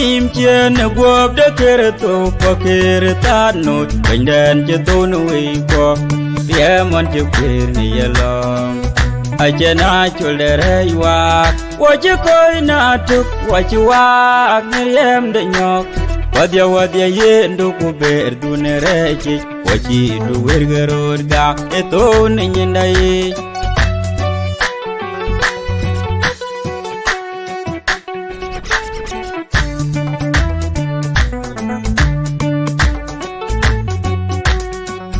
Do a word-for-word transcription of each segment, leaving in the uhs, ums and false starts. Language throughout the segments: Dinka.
Tim ciën ë guɔ̈p de Kërtho, ku Kërtho thaat nu, Bɛ̈nydɛn cï thou në wëikuɔ, riɛm ɣɔn cï kuëër në yelɔ̈ɔ̈m. Acïn acol de rɛ̈ɛ̈c waak, wɔ cï kɔc na tök, wɔ cï waak në riɛmde nyɔ̈k. Wädhia, wädhia, yendu ku beerdu në rɛ̈ɛ̈cic, wɔ cï du wërkë röt gam ë thou në nyinda yic.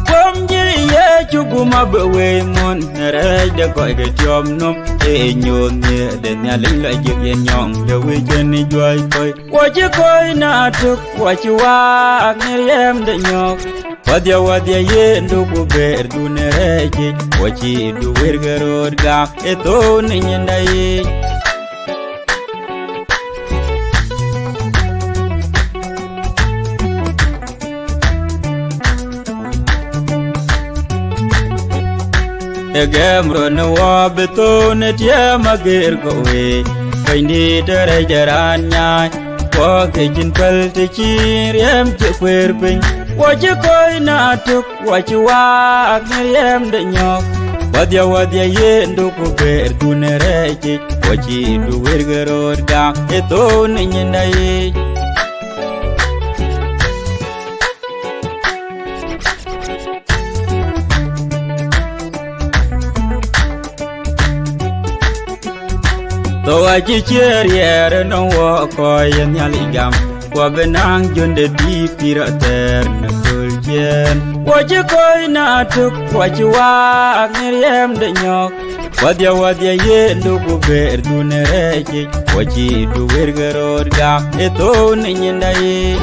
Guɔ̈mkë Yecu gum abï wëi muɔ̈n, në rɛ̈ɛ̈c de kɔc ke tiɔp nöm, ee nyuöth nhiëër de Nhialic lɔ jiëk yen nyɔŋ de wëi cïn juäi kɔc. Wɔ cï kɔc na tök, wɔ cï waak në riɛmde nyɔ̈k. Wädhia, wädhia, yendu ku beerdu në rɛ̈ɛ̈cic, wɔ cï du wërkë röt gam ë thou në nyinda yic. Ë gɛm röt në wɔ bï thou në tiɛɛm ageer kɔ̈u wei, Bɛ̈nydït ë rɛ̈ɛ̈c de raan nyaai, wɔ ke cïn päl të cï riɛm cï kuëër piny, wɔ cï kɔc na tök, wɔ cï waak në riɛmde nyɔ̈k. Wädhia, wädhia, yendu ku beerdu në rɛ̈ɛ̈cic, wɔ cï du wërkë röt gam ë thou në nyinda yic. Thou acï ciëër riɛɛr ënɔŋ wɔ kɔc ë Nhialic gam, ku abï naŋ jön de dhïïp pïïr athɛɛr në kööl ciëën. Wɔ cï kɔc na tök, wɔ cï waak në riɛmde nyɔ̈k. Wädhia, wädhia, yendu ku beerdu në rɛ̈ɛ̈cic, wɔ cï du wërkë röt gam ë thou në nyinda yic.